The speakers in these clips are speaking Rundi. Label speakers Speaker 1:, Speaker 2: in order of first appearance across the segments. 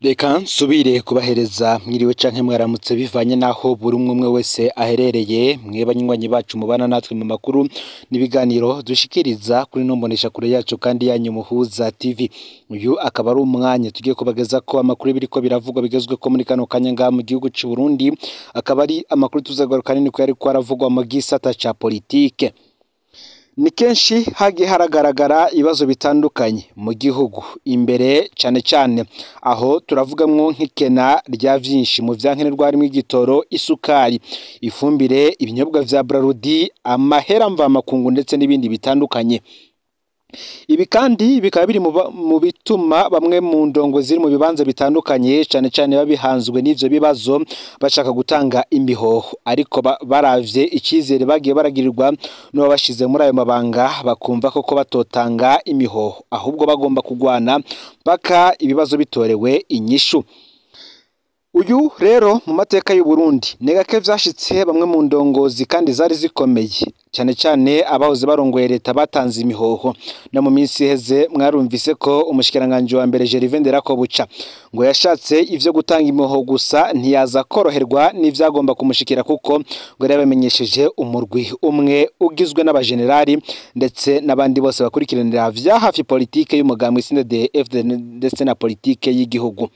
Speaker 1: Reka nsubire kubahereza mwiriwe canke mwaramutse bivanye naho buri umwe umwe wese aherereye, mwe banywanyi bacu mubana natwe mu makuru n'ibiganiro dushikiriza kuri ino mboneshakure yacu kandi yanyu Muhuza TV. Uyu akaba ari umwanya tugiye kubagezako amakuru biriko biravugwa bigezweko muri kano kanya ngaha mu gihugu c'u Burundi, akaba ari amakuru tuzagaruka nini ko yariko aravugwa mu gisata ca politike. Ni kenshi hagiye haragaragara ibibazo bitandukanye mu gihugu imbere, cane cane aho turavugamwo nk'ikena rya vyinshi mu vyankenerwa harimwo igitoro, isukari, ifumbire, ibinyobwa vya Brarudi, amahera mvamakungu ndetse n'ibindi bitandukanye. Ibi kandi bikaba biri mu bituma bamwe mu ndongo ziri mu bibanza bitandukanye cane cane babihanzwe n'ivyo bibazo bashaka gutanga imihoho, ariko baravye icizere bagiye baragirirwa n'ababashize muri ayo mabanga bakumva koko batotanga imihoho, ahubwo bagomba kugwana mpaka ibibazo bitorewe inyishu. Uyu rero mu mateka y'u Burundi ni gake vyashitse bamwe mu ndongozi kandi zari zikomeye, cane cane abahoze barongoye leta batanze imihoho. No mu minsi iheze mwarumvise ko umushikiranganji wa mbere Gervais Nderakobuca ngo yashatse ivyo gutanga imihoho gusa ntiyaza koroherwa n'ivyagomba kumushikira, kuko ngo yari yabamenyesheje umurwi umwe ugizwe n'abajenerali ndetse n'abandi bose bakurikiranira vya hafi politike y'umugambwe CNDD-FDD ndetse na politike y'igihugu.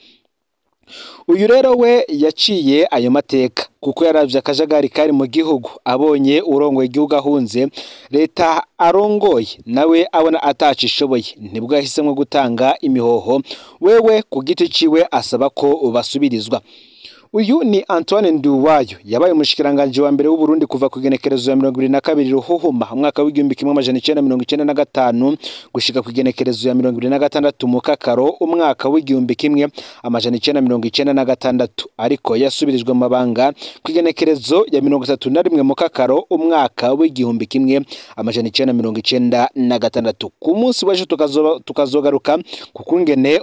Speaker 1: Uyu rero we yaciye ayo mateka kuko yaravye akajagari kari mu gihugu, abonye urongoye igihugu ahunze, leta arongoye nawe abona atacishoboye, nibwo yahisemwo gutanga imihoho wewe ku giti ciwe asaba ko basubirizwa. Uyu ni Antoine Nduwayo yabaye umushikiranganji wa mbere w'u Burundi kuva ku igenekerezo ya 22 Ruhuhuma umwaka w'1995 gushika ku igenekerezo ya 26 Mukakaro umwaka w'1996, ariko yasubirijwe mu mabanga ku igenekerezo ya 31 Mukakaro umwaka w'1996. Ku munsi w'ejo tukazogaruka kukungene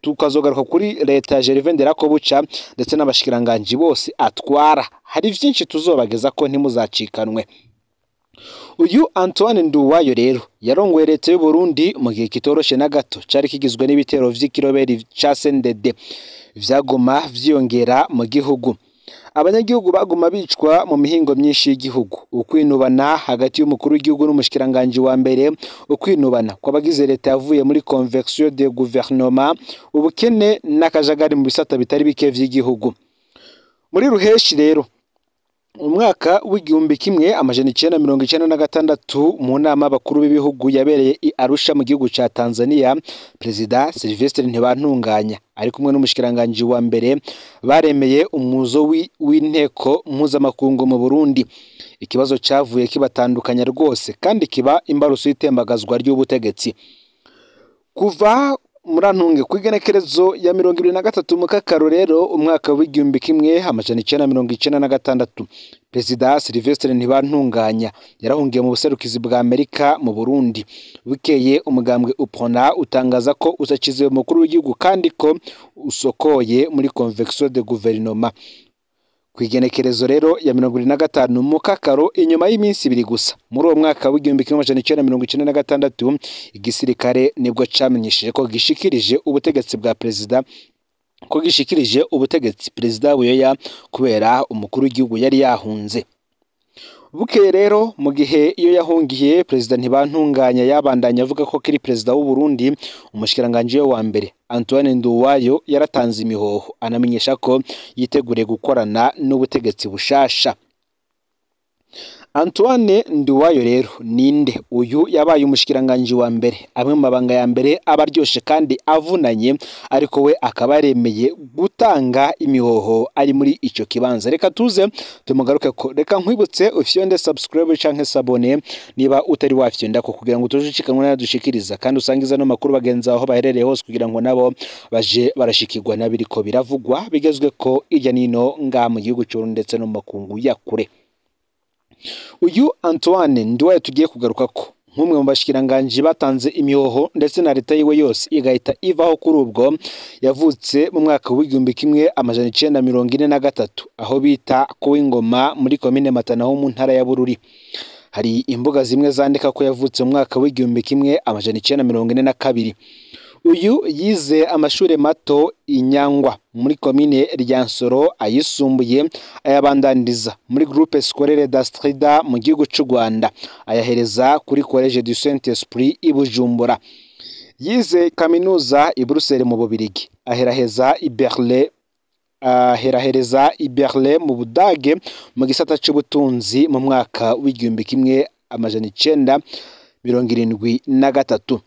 Speaker 1: tukazogaruka kuri leta ya Gervais Nderakobuca ndetse n'abashikiranganji bose atwara. Hari vyinshi tuzobageza ko ntimuzacikanwe. Uyu Antoine Nduwayo rero yarongoye leta y'u Burundi mu gihe kitoroshe na gato cari kigizwe n'ibitero vy'ikiroberi ca CNDD vyaguma vyiyongera mu gihugu. Abanyagihugu baguma bicwa mu mihingo myinshi y'igihugu, ukwinubana hagati y'umukuru w'igihugu n'umushikiranganji wa mbere, ukwinubana kw'abagize leta yavuye muri convention de gouvernement, ubukene n'akajagari mu bisata bitari bike vy'igihugu. Muri ruheshi rero umwaka w'1996 mu nama abakuru b'ibihugu yabereye i Arusha mu gihugu ca Tanzania, Perezida Sylvestre Ntibantunganya ari kumwe n'umushikiranganji wa mbere baremeye umuzo w'inteko mpuzamakungu mu Burundi. Ikibazo cavuye kibatandukanya rwose kandi kiba imbaruso y'itembagazwa ry'ubutegetsi. Kuva murantunge ku igenekerezo ya 23 Mukakaro rero umwaka w'1996, Perezida Sylvestre Ntibantunganya yarahungiye mu buserukizi bwa Amerika mu Burundi. Bukeye umugambwe UPRONA utangaza ko utakize umukuru w'igihugu kandi ko usokoye muri convention de gouvernement. Ku igenekerezo rero ya 25 Mukakaro, inyuma y'iminsi ibiri gusa muri uwo mwaka w'1996, igisirikare nibwo camenyesheje ko gishikirije ubutegetsi bwa perezida, ko gishikirije ubutegetsi Perezida Buyoya kubera umukuru w'igihugu yari yahunze. Bukeye rero mu gihe iyo yahungiye, Perezida Ntibantunganya yabandanya avuga ko kiri perezida w'u Burundi, umushikiranganji wa mbere Antoine Nduwayo yaratanze imihoho anamenyesha ko yiteguriye gukorana n'ubutegetsi bushasha. Antoine Nduwayo rero ninde? Uyu yabaye umushikiranganji wa mbere, amwe mu mabanga ya mbere abaryoshe kandi avunanye, ariko we akaba yaremeye gutanga imihoho ari muri ico kibanza. Reka tuze tumugaruke ko, reka nkwibutse ufyonde subscribe canke s'abonner niba utari wafyonda ko, kugira ngo tujucikanwe n'adushikiriza kandi usangiza no makuru bagenzi aho baherereye hose, kugira ngo nabo baje barashikirwa nabiriko biravugwa bigezwe ko irya nino ngaha mu gihugu c'u Burundi ndetse no mu makungu ya kure. Uyu Antoine Nduwayo tugiye kugaruka ko nk'umwe mu bashikiranganji batanze imihoho ndetse na leta yiwe yose igahita ivaho kuri ubwo, yavutse mu mwaka w'1943 aho bita Kuwingoma muri komine Matana ho mu ntara ya Bururi. Hari imbuga zimwe zandika ko yavutse mu mwaka w'1942. Uyu yize amashure mato Inyangwa muri komine Ryansoro, ayisumbuye ayabandaniriza muri Groupe Scolaire d'Astrida mu gihugu c'u Rwanda, ayahereza kuri Collège du Saint Esprit i Bujumbura. Yize kaminuza i Bruxelles mu Bubirigi, aheraheza i Berlin aherahereza i Berlin mu Budage mu gisata c'ubutunzi mu mwaka w'1973.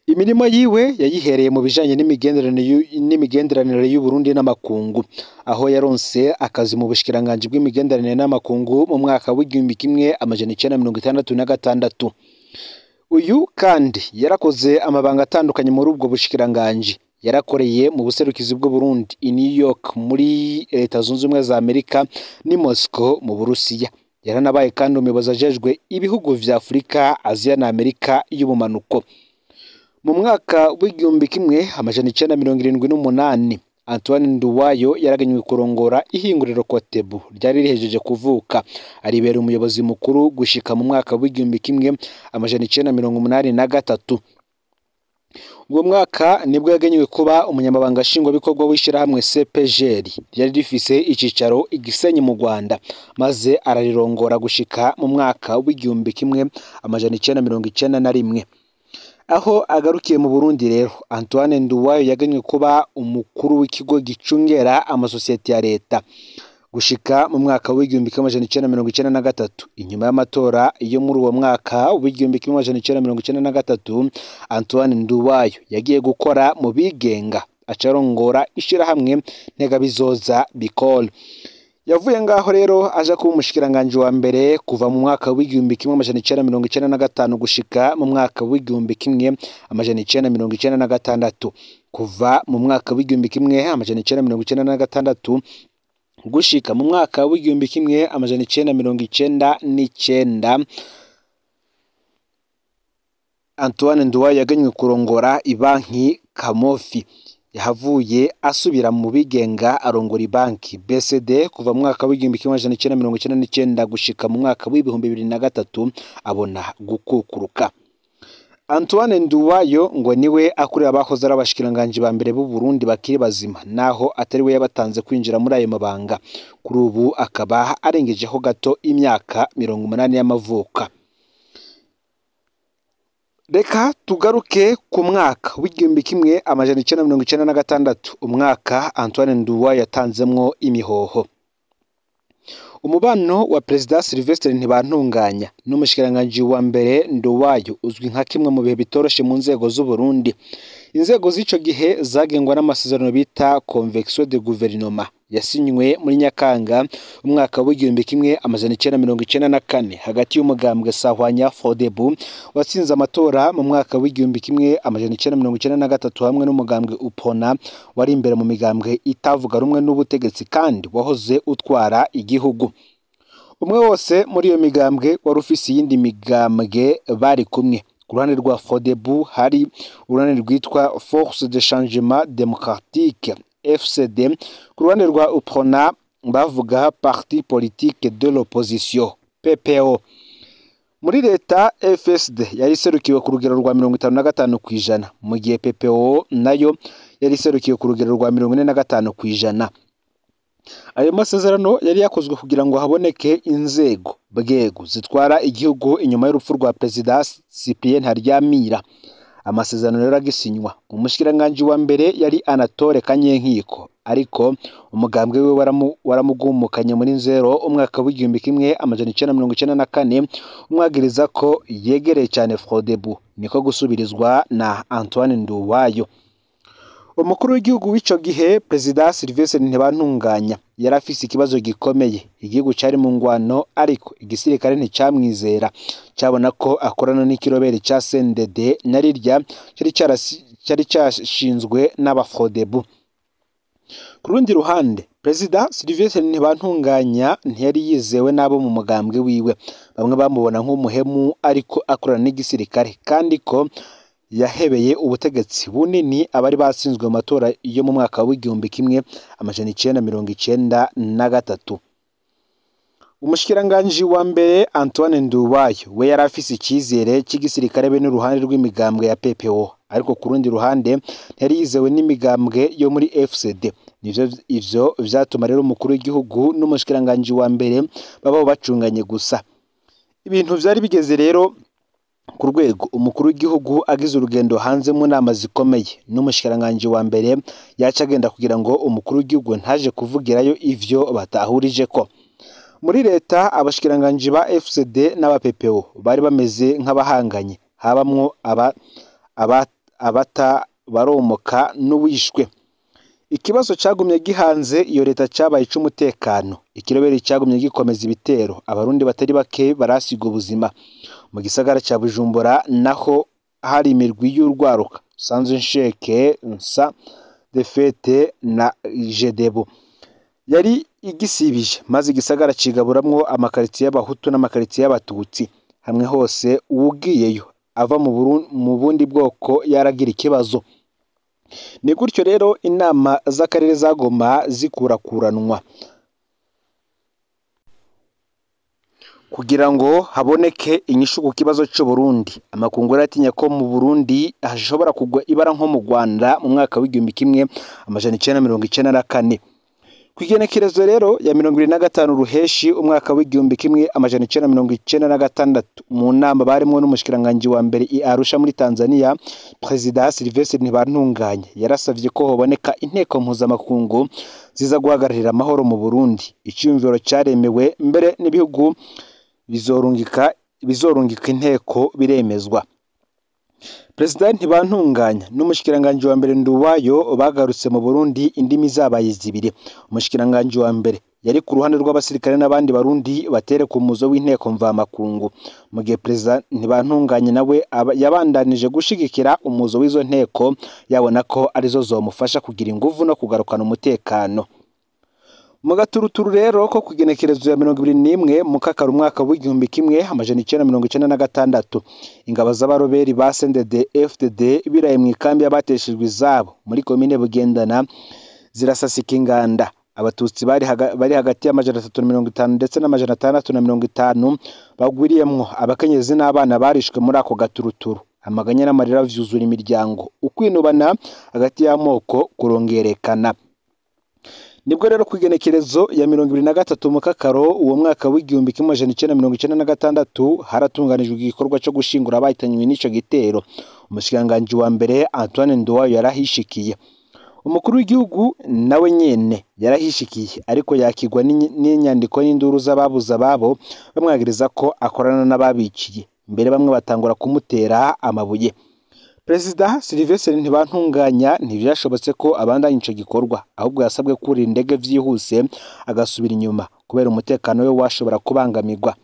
Speaker 1: Imirimo yiwe yayihereye mu bijanye n'imigenderanire y'u Burundi n'amakungu, aho yaronse akazi mu bushikiranganji bw'imigenderanire n'amakungu mu mwaka w'1966. Uyu kandi yarakoze amabanga atandukanye muri ubwo bushikiranganji. Yarakoreye mu buserukizi bw'u Burundi i New York muri Leta Zunze Ubumwe za Amerika n'i Moscow mu Burusiya. Yaranabaye kandi umuyobozi ajejwe ibihugu vya Afurika, Aziya na Amerika y'ubumanuko. Mu mwaka w'1978 Antoine Nduwayo yaragenywe kurongora ihinguriro Kotebu ryari rihejeje kuvuka, aribera umuyobozi mukuru gushika mu mwaka w'1983. Uwo mwaka nibwo yagenywe kuba umunyamabanga nshingwabikorwa w'ishirahamwe CPGL ryari rifise icicaro i Gisenyi mu Rwanda, maze ararirongora gushika mu mwaka w'1991. Aho agarukiye mu Burundi rero, Antoine Nduwayo yagenywe kuba umukuru w'ikigo gicungera amasosiyete ya leta gushika mu mwaka w'1993. Inyuma y'amatora yo muri uwo mwaka w'1993, Antoine Nduwayo yagiye gukora mu bigenga, acarongora ishirahamwe Ntegabizoza Bicol. Yavuye ngaho rero aja kuba umushikiranganji wa mbere kuva mu mwaka w'1995 gushika mu mwaka w'1996. Kuva mu mwaka w'1996 gushika mu mwaka w'1999, Antoine Nduwayo yagenywe kurongora ibanki Kamofi. Yahavuye asubira mu bigenga arongora ibanki BCD kuva mu mwaka w'1999 gushika mu mwaka w'2003, abona gukukuruka. Antoine Nduwayo ngo niwe akurira abahoze ari abashikiranganji ba mbere b'u Burundi bakiri bazima, naho atari we yabatanze kwinjira muri ayo mabanga. Kuri ubu akaba arengejeho gato imyaka 80 y'amavuka. Reka tugaruke ku mwaka w'1996, umwaka Antoine Nduwayo yatanzemwo imihoho. Umubano wa Perezida Sylvestre Ntibantunganya n'umushikiranganji wa mbere Nduwayo uzwi nka kimwe mu bihe bitoroshe mu nzego z'u Burundi. Inzego z'ico gihe zagengwa n'amasezerano bita Convention de Gouvernement yasinywe muri Nyakanga umwaka w'1994 hagati y'umugambwe Sahwanya Frodebu watsinze amatora mu mwaka w'1993 hamwe n'umugambwe Upona wari imbere mu migambwe itavuga rumwe n'ubutegetsi kandi wahoze utwara igihugu. Umwe wose muri iyo migambwe wari ufise iyindi migambwe bari kumwe. Ku ruhande rwa Frodebu hari uruhande rwitwa Force de Changement Démocratique FCD, ku ruhande rwa Uprona bavuga Parti Politique de l'Opposition PPO. Muri leta FSD yari iserukiwe ku rugero rwa 55%, mu gihe PPO nayo yari iserukiwe ku rugero rwa 45%. Ayo masezerano yari yakozwe kugira ngo haboneke inzego bwego zitwara igihugu inyuma y'urupfu rwa Perezida Cyprien Ntaryamira. Amasezerano rero agisinywa, umushikiranganji wa mbere yari Anatole Kanyenkiko, ariko umugambwe we waramugumukanye muri nzero umwaka w'1994, umwagiriza ko yegereye cyane Frodebu, niko gusubirizwa na Antoine Nduwayo. Umukuru w'igihugu w'ico gihe Perezida Sylvestre Ntibantunganya yari afise ikibazo gikomeye. Igihugu cari mu ngwano, ariko igisirikare nticamwizera, cabona ko akorana n'ikirobere ca CNDD narirya cari cashinzwe n'abafrodebu. Ku rundi ruhande, Perezida Sylvestre Ntibantunganya ntiyari yizewe n'abo mu mugambwe wiwe. Bamwe bamubona nk'umuhemu ariko akorana n'igisirikare, kandi ko yahebeye ubutegetsi bunini abari batsinzwe mu matora yo mu mwaka w'1993. Umushikiranganji wa mbere Antoine Nduwayo we yari afise icyizere cy'igisirikare be n'uruhande rw'imigambwe ya PPO, Ariko ku rundi ruhande ntiyari yizewe n'imigambwe yo muri FCD. Nivyo ivyo vyatuma rero umukuru w'igihugu n'umushikiranganji wa mbere babaho bacunganye gusa. Ibintu vyari bigeze rero ku rwego umukuru w'igihugu agize urugendo hanze mu nama zikomeye n'umushikiranganji wa mbere yaca agenda kugira ngo umukuru w'igihugu ntaje kuvugirayo ivyo batahurijeko. Muri leta abashikiranganji ba FCD n'aba PPO bari bameze nk'abahanganye, habamwo abata baromoka n'uwishwe. Ikibazo cagumye gihanze iyo leta cabaye ic'umutekano. Ikiroberi cagumye gikomeza ibitero, abarundi batari bake barasiga ubuzima. Mu gisagara ca Bujumbura naho hari imirwi y'urwaruka Sanze Nsheke, Nsa Defete na Jedebo yari igisibije, maze igisagara cigaburamwo amakaritsiye y'abahutu n'amakaritsiye y'abatutsi. Hamwe hose uwugiyeyo ava mu bundi bwoko yaragira ikibazo. Ni gutyo rero inama z'akarere zagoma zikurakuranwa kugira ngo haboneke inyishu ku kibazo c'u Burundi. Amakungu yaratinya ko mu Burundi hashobora kugwa ibara nko mu Rwanda mu mwaka w'1994. Kw'igenekerezo rero ya 25 Ruheshi umwaka w'1996, mu nama barimwo n'umushikiranganji wa mbere i Arusha muri Tanzania, Perezida Sylvestre Ntibantunganya yarasavye ko hoboneka inteko mpuzamakungu ziza guhagararira amahoro mu Burundi. Iciyumviro caremewe mbere n'ibihugu bizorungika inteko biremezwa. Perezida Ntibantunganya n'umushikiranganji wa mbere Nduwayo bagarutse mu Burundi indimi zabaye zibiri. Umushikiranganji wa mbere yari ku ruhande rw'abasirikare n'abandi barundi batere ku muzo w'inteko mvamakungu, mu gihe Perezida Ntibantunganya nawe yabandanije gushigikira umuzo w'izo nteko, yabona ko arizo zomufasha kugira inguvu no kugarukana umutekano. Mu gaturuturu rero ko kugenekerezo ya 21 Mukakaro umwaka w'1996, ingabo z'abaroberi ba CNDD FDD biraye mu ikambi y'abateshejwe izabo muri komine Bugendana zirasasika inganda. Abatutsi bari hagati ya 350 ndetse na 650 bagwiriyemwo abakenyezi n'abana barishwe muri ako gaturuturu. Amaganya n'amarira vyuzura imiryango, ukwinubana hagati y'amoko kurongerekana. Nibwo rero kwigenekerezo ya 23 Mukakaro uwo mwaka w'1996 haratunganijwe igikorwa cyo gushingura abahitanywe n'ico gitero. Umushikiranganji wa mbere Antoine Nduwayo yarahishikiye. Umukuru w'igihugu nawe nyene yarahishikiye, ariko yakigwa n'inyandiko n'induru z'ababuze ababo bamwagiriza ko akorana n'ababiciye. Mbere bamwe batangura kumutera amabuye. Perezida Sylvestre Ntibantunganya ntivyashobotse ko abandanya ico gikorwa, ahubwo yasabwe kurira indege vyihuse agasubira inyuma kubera umutekano we washobora kubangamirwa.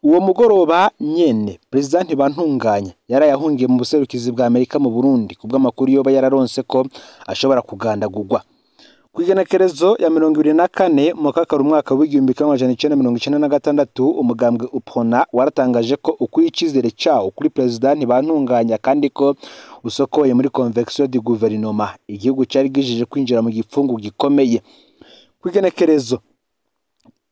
Speaker 1: Uwo mugoroba nyene Perezida Ntibantunganya yarayahungiye mu buserukizi bwa Amerika mu Burundi kubw'amakuru yoba yararonse ko ashobora kugandagurwa. Kw'igenekerezo ya 24 Mukakaro umwaka w'1996, umugambwe UPRONA waratangaje ko ukuye icizere cawo kuri Perezida Ntibantunganya kandi ko usokoye muri convection du gouvernement. Igihugu cari gijije kwinjira mu gipfungu gikomeye. Kw'igenekerezo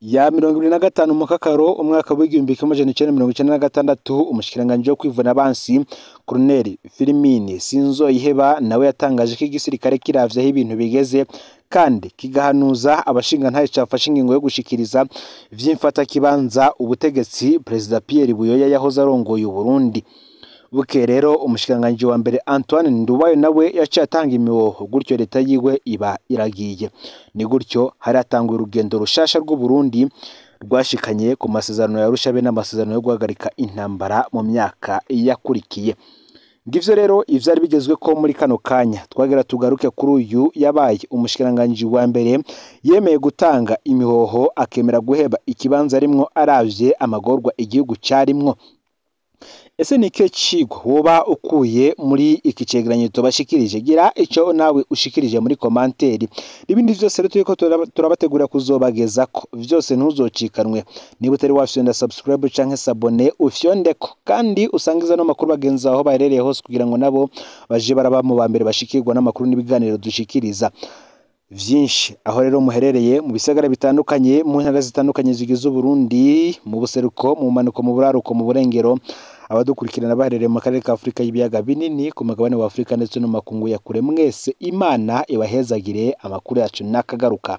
Speaker 1: ya 25 Mukakaro umwaka w'1996, umushikiranganji wo kwivuna abansi Colonel Filimini Sinzoyiheba nawe yatangaje ko igisirikare kiravye aho ibintu bigeze kandi kigahanuza abashingantahe cafashe ingingo yo gushikiriza vy'imfatakibanza ubutegetsi Perezida Pierre Buyoya yahoze arongoye Uburundi. Buke rero umushikiranganji wa mbere Antoine Nduwayo nawe yaciye atanga imihoho, gutyo leta yiwe iba iragiye. Ni gutyo haratangwa urugendo rushasha rw'u Burundi rwashikanye ku masezerano ya Arusha be n'amasezerano yo guhagarika intambara mu myaka yakurikiye. Ngivyo rero ivyari bigezwe ko muri kano kanya. Twagera tugaruke kuri uyu yabaye umushikiranganji wa mbere yemeye gutanga imihoho akemera guheba ikibanza arimwo aravye amagorwa igihugu carimwo. Ese ni ikihe cigwa woba ukuye muri iki cegeranyo tubashikirije? Gira ico nawe ushikirije muri komanteri. N'ibindi vyose rero turiko turabategura kuzobagezako, vyose ntuzocikanwe. Niba utari wafyonda subscribe canke s'abonner, ufyondeko, kandi usangiza no makuru bagenzi aho baherereye hose kugira ngo nabo baje baraba mu ba mbere bashikirwa n'amakuru n'ibiganiro dushikiriza vyinshi. Aho rero muherereye mu bisagara bitandukanye, mu ntara zitandukanye zigize Uburundi, mu buseruko, mu manuko, mu buraruko, mu burengero, Abadukurikirana baherereye mu karere ka Afurika y'ibiyaga binini, ku mugabane wa Afurika ndetse no mu makungu ya kure, mwese Imana ibahezagire. Amakuru yacu nakagaruka.